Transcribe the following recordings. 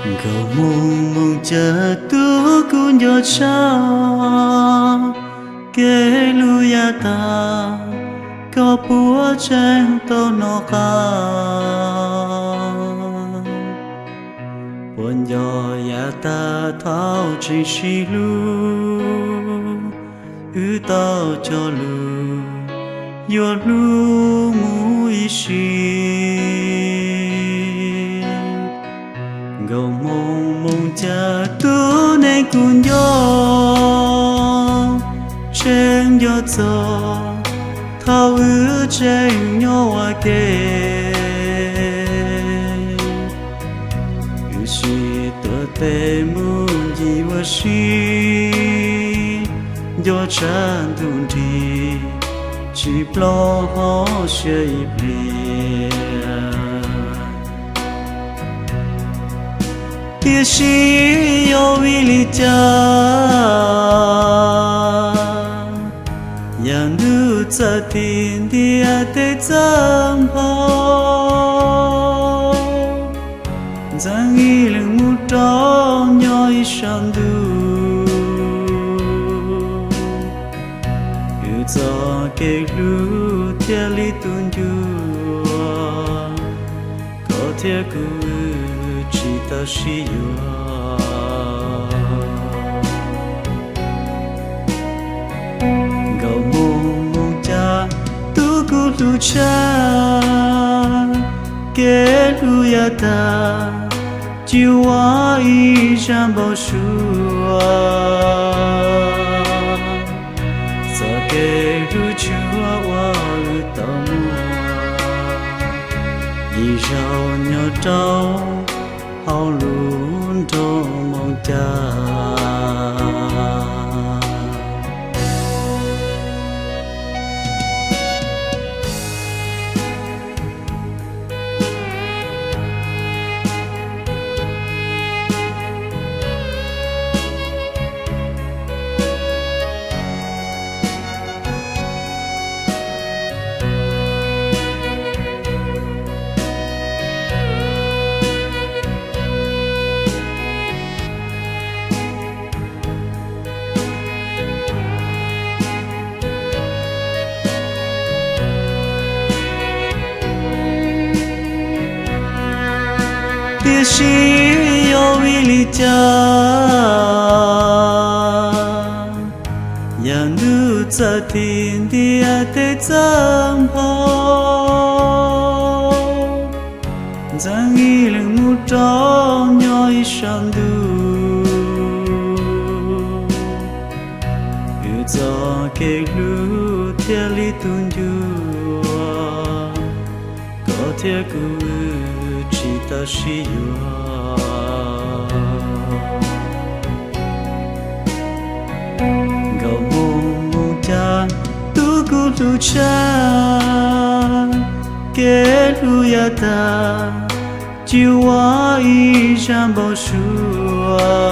Nkauj Hmoob Moos Cas tub kuv nco tshaj, kev hlub yav tag koj puav tseeb tau hnov qab. Puas nco yav tag thaum tseem sib hlub, wb tau cog lus yuav hlub mus ib sim. Nkauj Hmoob Moos Cas tub neeg kuv nco, tseem nco txog thaum wb tseem nyob ua ke. Wb sib tuav tes mus ncig ua si, nco tshaj ntuj nrig, tsis plob hauv siab ib pliag. Tiam sis yog vim li cas, yav ntuj txawm tig ntiaj teb txawm nphau, ntxeev ib leeg mus rau nyob ib sab ntuj. Wb txoj kev hlub thiaj li tu ncua, koj thiab kuv tsis tau sib yuav. Nkauj Hmoob Moos Cas tub kuv hlub tshaj, kev hlub yav tag tsis ua ib zaj npau suav. Txoj kev hlub tshua uas wb tau muaj, ib zaug nyob rau hauv lub nroog Moos Cas. Tiam sis yog vim li cas, yav ntuj txawm tig ntiaj teb txawm nphau, ntxeev ib leeg mus rau nyob ib sab ntuj. Wb txoj kev hlub thiaj li tu ncua, koj thiab kuv tsis tau sib yuav. Nkauj Hmoob Moos Cas tub kuv hlub tshaj, kev hlub yav tag tsis ua ib zaj npau suav.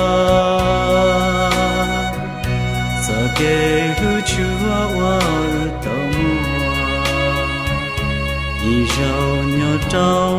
Txoj kev hlub tshua uas wb tau muaj, ib zaug nyob rau